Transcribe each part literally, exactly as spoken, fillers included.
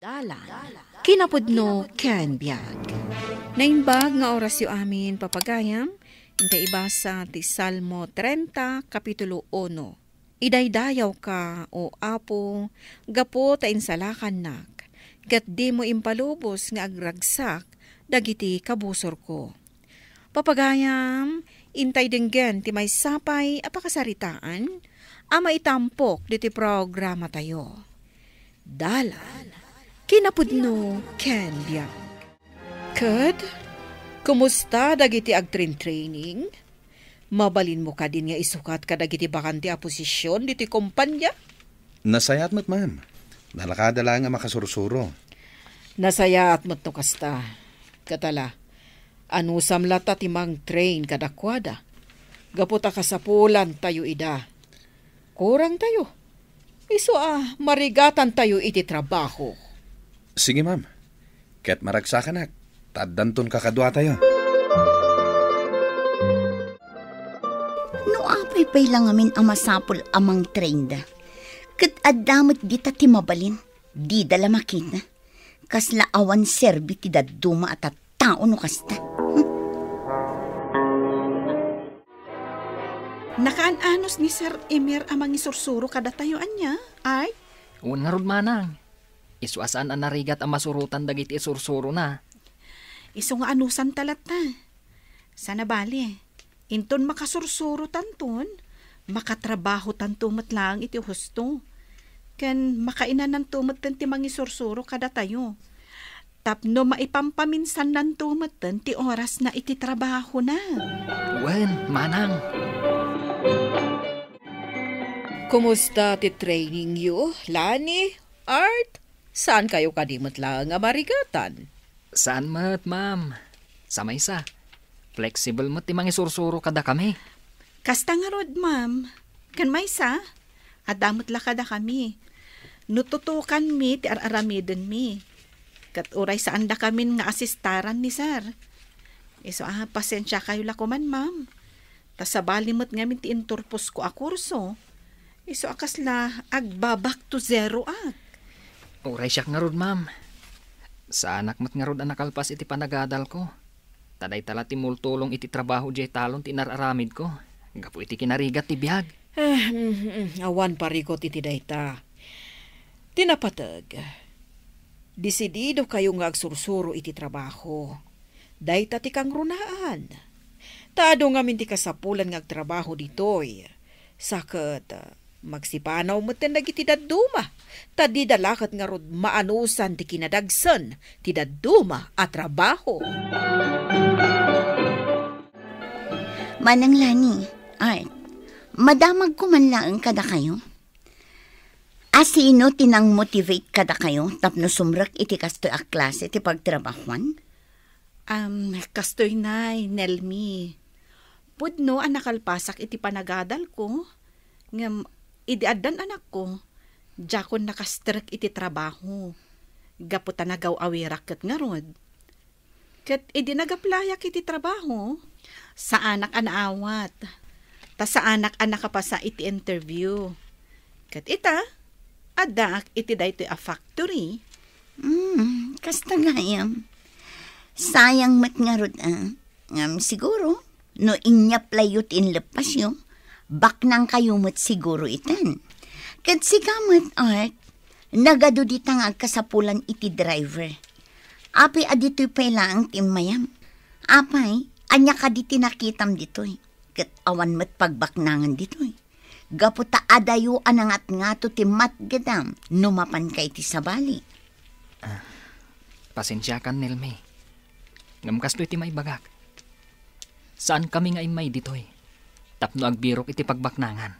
Dalan, kinapudno ken biag. Naimbag nga orasyo amin, papagayam, intay ibasa ti Salmo treinta, kapitulo uno. Idaydayawka, O Apo, gapu ta insalakannak, ket dimo impalubos nga agragsak dagiti kabusorko. Papagayam, intay denggen ti maysa pay a pakasaritaan a maitampok ditoy programatayo. Dalan, kinapudno ken biag. Ket, kumusta dagiti agtrain-training? Mabalinmo kadin nga isukat kadagiti bakante a posision ditoy kompania? Nasayaat met, ma'am. Nalakada laeng a makasursuro. Nasayaat met no kasta. Ket ala, anusam latta ti mangtrain kadakuada? Gapu ta kasapulantayo ida. Kurangtayo. Isu a marigatantayo iti trabaho. Sige, ma'am. Ket maragsakanak, ta addanton kakaduatayo. No apay pay la ngamin a masapul a mangtrainda, ket adda met dita ti mabalin, dida la makita. Kasla awan serbi ti dadduma a tattao no kasta. Nakaan-anos ni Sir Emer a mangisursuro kadatayo ania, Art? Wen ngarud, manang. Isu a saan a narigat a masurotan dagiti isursurona. Isu nga anusanta latta. Sana bale, inton makasursurotanton, makatrabahotanto met laeng iti husto. Ken makainananto metten ti mangisursuro kadatayo. Tapno maipampaminsannanto metten ti orasna iti trabahona. Wen, manang. Kumusta ti trainingyo, Lani, Art? Saankayo kadi met laeng a marigatan? Saan met, ma'am. Sa maysa, flexible met ti mangisursuro kadakami. Kasta ngarud, ma'am. Ken maysa, adda met la kadakami. No tutukanmi ti ar-aramidenmi. Ket uray saandakamin nga asistaran ni Sir. Isu a, pasensiakayo la koman, ma'am. Ta sabali met ngamin ti inturposko a kurso. Isu a kasla agba-back to zero ak. Uray siak ngarud, ma'am. Saanak met ngarud a nakalpas iti panagadalko. Ta dayta la ti multulong iti trabaho diay talon ti inar-aramidko gapu iti kinarigat ti biag. Eh, mm, mm, awan parigot iti dayta. Ti napateg, disididokayo nga agsursuro iti trabaho. Dayta ti kangrunaan. Ta adu ngamin ti kasapulan nga agtrabaho ditoy. Sa ket, magsipanaw metten dagiti dadduma, ta dida la ket ngarud maanusan ti kinadagsen ti dadduma a trabaho. Manang Lani, Art, madamagko man laeng kadakayo. Asino ti nang-motivate kadakayo tapno sumrek iti kastoy a klase ti pagtrabahuan? Am, kastoy nay, Nelmi. Pudno a nakalpasak iti panagadalko, ngem idi addan anakko, diakon nakastrek iti trabaho. Gapu ta nagaw-awirak ket ngarud. Ket idi nag-applyak iti trabaho, saanak a naawat. Ta saanak a nakapasa iti interview. Ket ita, addaak iti daytoy a factory. Hmm, kasta gayam. Sayang met ngarud, a. Ngem siguro, no inyaplayyo ti inleppasyo, baknangkayo met siguro itan. Ket sika met, Art, nagadu dita nga agkasapulan iti driver. Apay a ditoy pay laeng ti immayam? Apay, ania kadi ti nakitam ditoy? Ket awan met pagbaknangan ditoy. Gapu ta adayo a nangatngato ti matgedam no mapanka iti sabali. Ah, pasensiakan, Nelmi. Ngem kastoy ti maibagak. Saankami nga immay ditoy tapno agbirok iti pagbaknangan.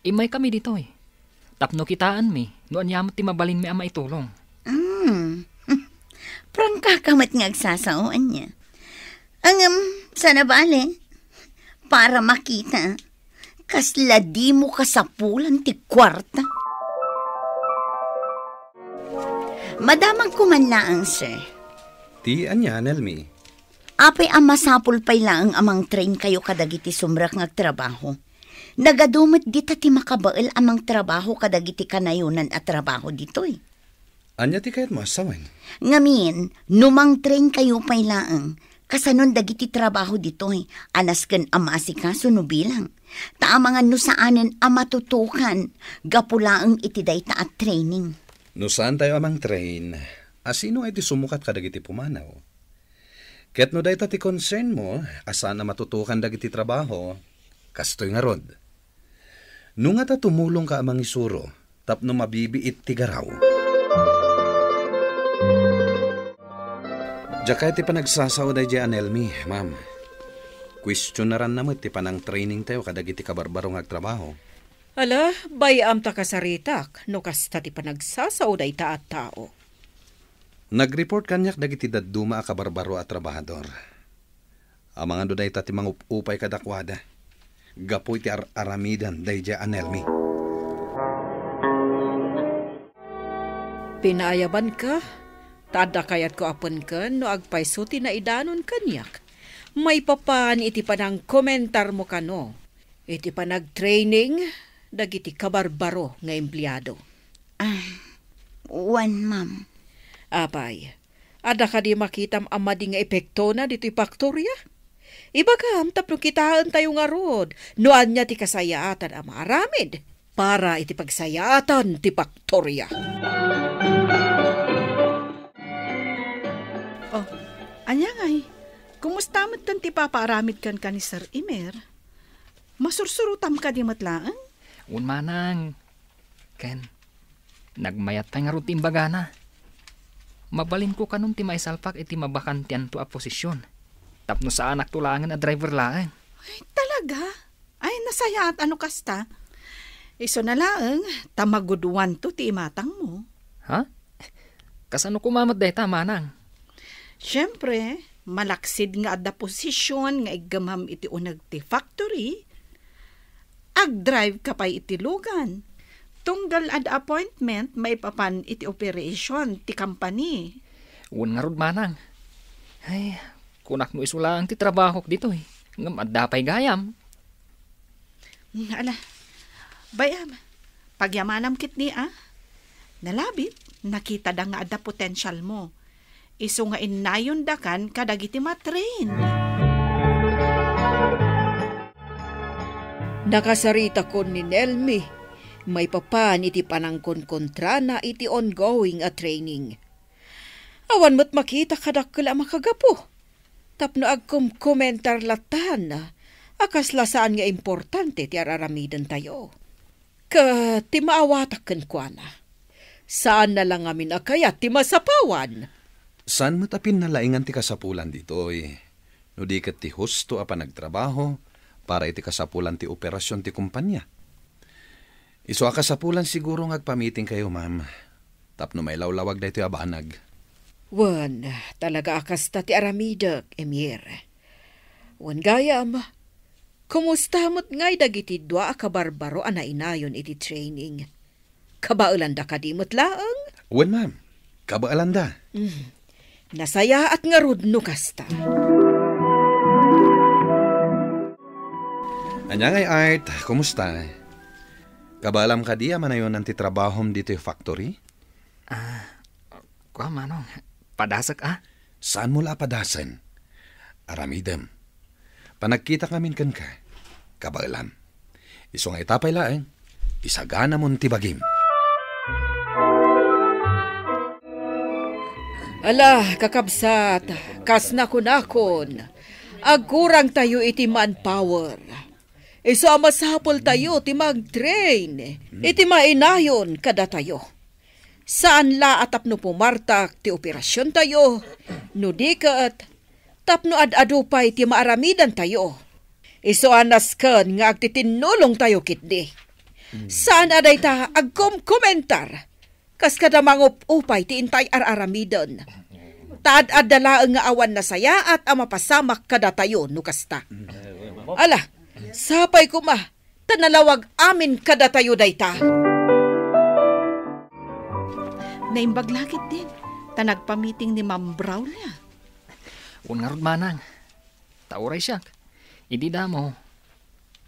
Immaykami ditoy tapno kitaenmi no ania met ti mabalinmi a maitulong. Hmm. Prangkaka met nga agsasao, ania? Ngem, sana bale, para makita, kasla dimo kasapulan ti kuarta. Madamagko man laeng, sir. Ti ania, Nelmi? Apay a masapul pay laeng a mangtrainkayo kadagiti sumrek nga agtrabaho? Nagadu met dita ti makabael a mangtrabaho kadagiti kanayonan a trabaho ditoy. Ania ti kayatmo a sawen? Ngamin, no mangtrain kayo pay laeng, kasanon dagiti trabaho ditoy, a nasken a maasikaso no bilang. Ta amangan no saanen a matutukan, gapu laeng iti dayta a training. No saan tayo a mangtrain, a sino nga iti sumukat kadagiti pumanaw? Ket no dayta ti concern mo, a saan a matutukan dagiti trabaho, kastoy ngarud. No ngata tumulong ka a mangisuro, tapno mabibiit ti garaw. Diak kayat ti panagsasao daydiay a Nelmi, ma'am. Kuestionaranna met ti panangtraining tayo kadagiti kabarbaro nga agtrabaho. Ala, bay-am ta kasaritak no kasta ti panagsasao dayta a tao. Nag-report kaniak dagiti dadduma a kabarbaro a trabahador. Amangan no dayta ti mangup-upay kadakuada gapu iti ar-aramiden daydiay a Nelmi. Pinaayabanka, ta adda kayatko a penken no agpayso ti naidanon kaniak maipapan iti panangkomentarmo kano iti panagtraining dagiti kabarbaro nga empleado. Ah, wen, ma'am. Apay, adda kadi makitam a madi nga epektona ditoy faktoria? Ibagam tapno kitaentayo ngarud no ania ti kasayaatan a maaramid para iti pagsayaatan ti faktoria. Oh, ania ngay? Kumusta met ti papaaramid kenka ni Sir Emer? Masursurotam kadi met laeng? Wen manang. Ken, nagmayat pay ngarud ti imbagana. Mabalinko kanon ti maisalpak iti mabakantianto a posisyon. Tapno saanakto laengen a driver laeng. Ay, talaga? Ay, nasayaat a no kasta. Isuna laeng, ta maguduanto ti imatangmo. Ha? Kasano koma met dayta, manang? Siempre, malaksid nga adda posisyon nga iggemam iti uneg ti factory, agdrive ka pay iti lugan. Tunggal adda appointment maipapan iti operation ti company. Wen ngarud, manang. Ay, kunak no isu laeng ti trabahok ditoy, ngem adda pay gayam. Mm, ala, bay-am, pagyamanam ketdi a. Nalabit, nakitada nga adda potensialmo. Isu nga innayon dakan kadagiti matrain. Nakasaritakon ni Nelmi maipapan iti panangkonkontrana iti ongoing a training. Awan met makita kadakkel a makagapu tapno agkomkomentar lattan a kasla saan nga importante ti ar-aramidentayo. Ket ti maawatak kenkuana, saanna la ngamin a kayat ti masapawan. Saan met a pinnalaingan ti kasapulan ditoy, no di ket ti husto a panagtrabaho para iti kasapulan ti operasion ti kompania. Isu a kasapulan siguro nga agpamitingkayo, ma'am, tapno mailawlawag daytoy a banag. Wen, talaga a kasta ti aramidek, Emier. Wen gayam, kumusta met ngay dagiti dua a kabarbaro a nainayon iti training? Kabaelanda kadi met laeng? Wen, ma'am. Kabaelanda. Mm. Nasayaat ngarud no kasta. Ania ngay, Art, kumusta? Kabaelam kadi a manayonan ti trabahom ditoy factory? Ah, kua, Manong, padasek a? Saanmo la a padasen? Aramidem. Panagkitak ngamin kenka. Kabaelam. Isu nga ita pay laeng, isaganamon ti bagim. Ala, kakabsat, kas nakunakon, agkurangtayo iti manpower. Isu a masapultayo ti mag-train iti mainayon kadatayo. Saan la a tapno pumartak ti operasiontayo, no di ket tapno ad-adu pay ti maaramidantayo. Isu a nasken nga agtitinnulongtayo ketdi. Saan a dayta agkomkomentar kas kada mangup-upay ti intay ar-aramiden. Ta ad-adda laeng nga awan nasayaat a mapasamak kadatayo no kasta. Ala, sapay koma, ta nalawag amin kadatayo dayta. Naimbag la ketdin, ta nagpamiting ni Ma'am Brawlia. Wen ngarud, Manang, ta uray siak, idi damo,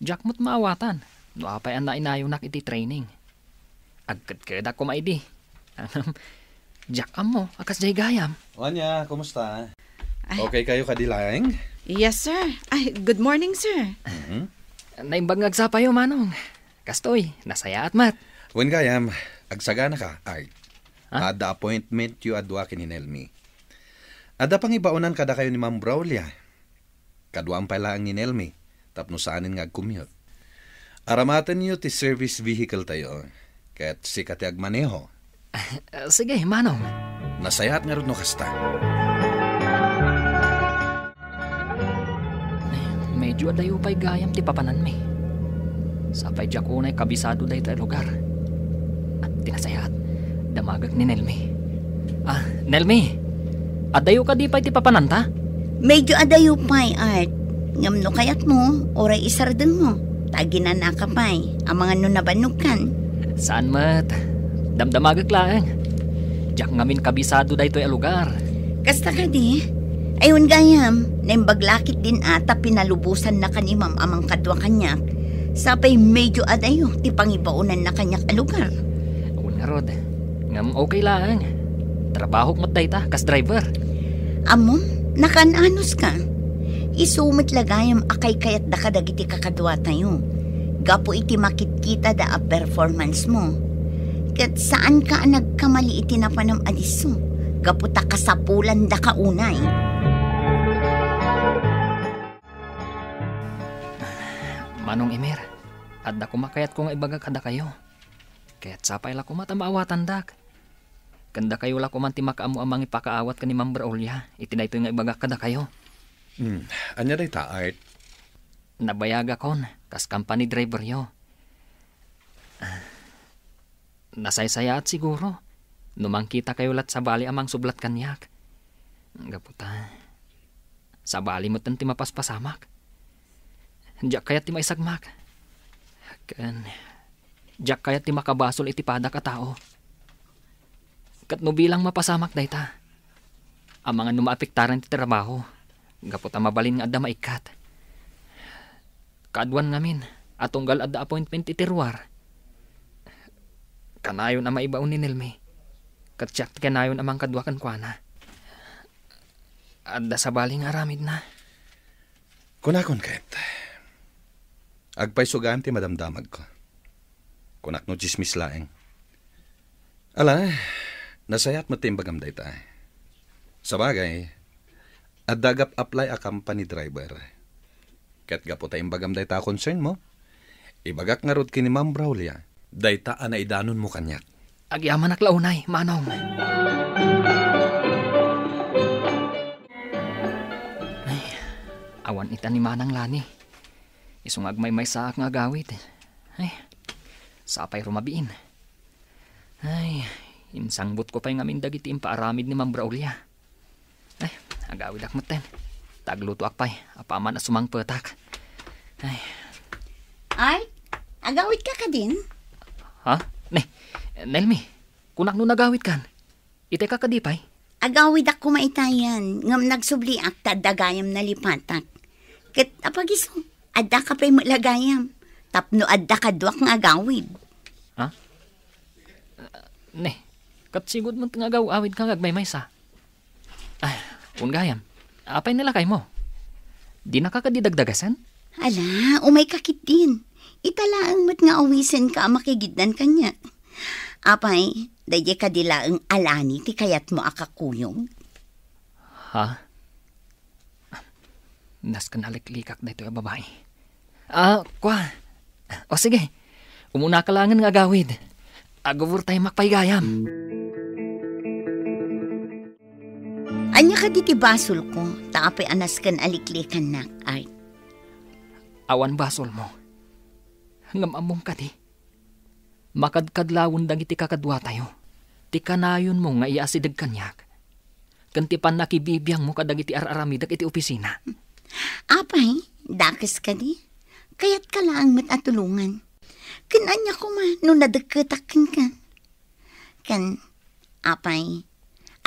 diak met maawatan no apay a nainayonak iti training. Agkedkedak koma idi. Diak ammo a kasdiay gayam. O ania, kumusta? Ay. Okay kayo kadi laeng? Yes, sir. Ay, good morning, sir. Mhm. Naimbag nga agsapayo, Manong. Kastoy, nasayaat met. Wen gayam, agsagana ka, Art. Ha? Adda appointment yo a dua ken ni Nelmi. Adda pangibaonan kadakayo ni Ma'am Braulia. Kaduam pay laeng ni Nelmi, tapno saanen nga ag-commute. Aramatenyo ti service vehicle tayo, ket sika ti agmaneho. Ah, sige, Manong. Nasayaat ngarud no kasta. Medyo adayo pay gayam ti papananmi. Sapay diak unay kabisado daytoy a lugar. Ah, ti nasayaat, damagek ni Nelmi. Ah, Nelmi, adayo kadi pay ti papananta? Medyo adayo pay, Art. Ngem no kayatmo, uray isardengmo. Ta aginanaka pay, amangan no nabannogkan. Saan met? Damdamagek laeng. Diak ngamin kabisado daytoy a lugar. Kasta kadi? Ay, wen gayam, naimbag la ketdin a ta pinalubosannaka ni Ma'am a mangkadua kaniak. Sapay medyo adayo ti pangibaonanna kaniak a lugar. Wen ngarud, ngem okay laeng. Trabahok met dayta, kas driver. Ammom, nakaan-anos ka. Isu met la gayam a kaykayatda kadagiti kakaduatayo. Gapu iti makitkitada a performance mo. Ket saanka a nagkamali iti napanam a disso. Gapu ta kasapulandaka unay. Manong Emer, adda koma kayatko nga ibaga kadakayo. Ket sapay la koma ta maawatandak. Ken dakayo la koman ti makaammo a mangipakaawat ken ni Ma'am Braulia iti daytoy nga ibagak kadakayo. Hmm, ania dayta, Art? Nabayagakon, kas company driveryo. Ah, nasaysayaat siguro no mangkitakayo lat sabali a mangsublat kaniak. Gapu ta, sabali metten ti mapaspasamak. Diak kayat ti maisagmak. Ken, diak kayat ti makabasol iti padak a tao. Ket no bilang mapasamak dayta, amangan no maapektaran ti trabaho, gapu ta mabalin nga adda maikkat. Kaaduan ngamin a tunggal adda appointment iti ruar. Kanayon a maibaon ni Nelmi, ket siak ti kanayon a mangkadua kenkuana. Adda sabali nga aramidna. Kunakon ket, agpayso gayam ti madamdamagko. Kunak no tsismis laeng. Ala, nasayaat met ti imbagam dayta. Sabagay, adda gap-, apply a company driver. Ket gapu ta imbagam dayta a concern mo, ibagak ngarud ken ni Ma'am Braulia dayta a naidanonmo kaniak. Agyamanak la unay, Manong. Ay, awan ita ni Manang Lani. Isu nga agmaymaysaak nga agawid. Ay, sapay rumabiin. Ay, insangbutko pay ngamin dagiti impaaramid ni Ma'am Braulia. Ay, agawidak metten. Ta aglutoak pay, apaman a sumangpetak. Ay. Ay, agawidka kadin? Ha? Ne, Nelmi, kunak no nagawidkan. Itay ka kadi pay? Agawidak koma itayan, ngem nagsubliak ta adda gayam nalipatak. Ket apagiso, adda ka pay met la gayam, tapno adda kaduak nga agawid. Ha? Ne, ket sigud met nga agaw-awid ka nga agmaymaysa. Ay, kun gayam, apay ni lakaymo? Dina ka kadi dagdagasen? Ala, umay ka ketdin. Ita laeng met nga awisenka a makigiddan kaniak. Apay, daydiay kadi laeng a Lani ti kayatmo a kakuyog? Ha? Nasken a liklikak daytoy a babai. Ah, kua. O sige, umuna ka laengen nga agawid. Ag-overtime-ak pay gayam. Ania kadi ti basolko, ta apay a nasken a liklikannak, Art? Awan basolmo. Ngem ammom kadi? Makadkadlawen dagiti kakaduatayo ti kanayonmo nga iyaasideg kaniak, ken ti pannakibibiangmo kadagiti ar-aramidek iti opisina. Apay, dakes kadi? Kayatka laeng met a tulongan. Ken ania koma no nadekketak kenka? Ken, apay,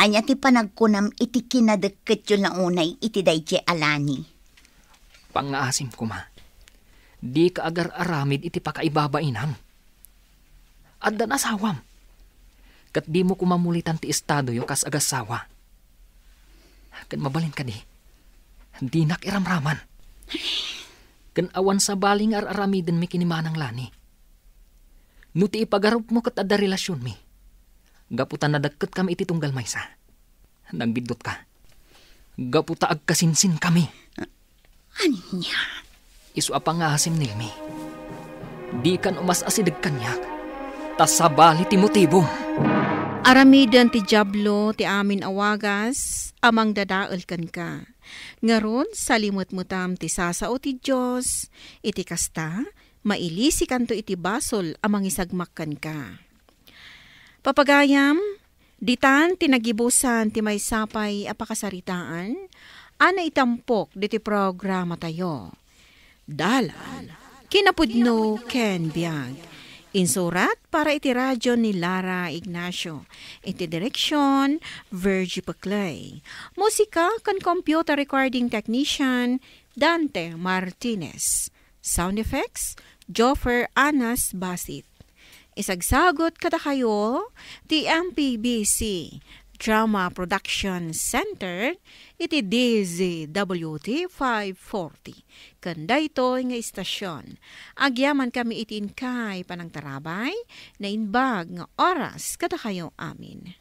ania ti panagkunam iti kinadekketyo la unay iti daydiay a Lani? Pangngaasim koma, dika agar-aramid iti pakaibabainam. Addan asawam. ket dimo koma mulitan ti estadoyo kas agassawa. Ken mabalin kadi, dinak iramraman. Ken awan sabali nga ar-aramidenmi ken ni Manang Lani. No ti ipagarupmo ket adda relasionmi, gapu ta nadakketkami iti tunggal maysa. Nangbiddutka. Gapu ta agkasinsinkami. Ania? Isu a pangasim, Nelmi. Dikan umas-asideg kaniak. Ta sabali ti motibom. Aramiden ti Diablo ti amin a wagas a mangdadael kenka. Ngarud, salimetmetam ti sasao ti Dios, iti kasta, mailisikanto iti basol a mangisagmak kenka. Papagayam, ditan ti nagibusan ti maysa pay a pakasaritaan a naitampok ditoy programatayo. Dalan, kinapudno ken biag. Insurat para iti radio ni Lara Ignacio. Iti direksyon, Virgie Peclay. Musika ken computer recording technician, Dante Martinez. Sound effects, Joffer Anas Basit. Isagsagut kadakayo ti M P B C Drama Production Center iti D Z W T five forty. Ken daytoy nga istasyon, agyamankami iti inkay panangtarabay, naimbag nga oras kadakayo amin.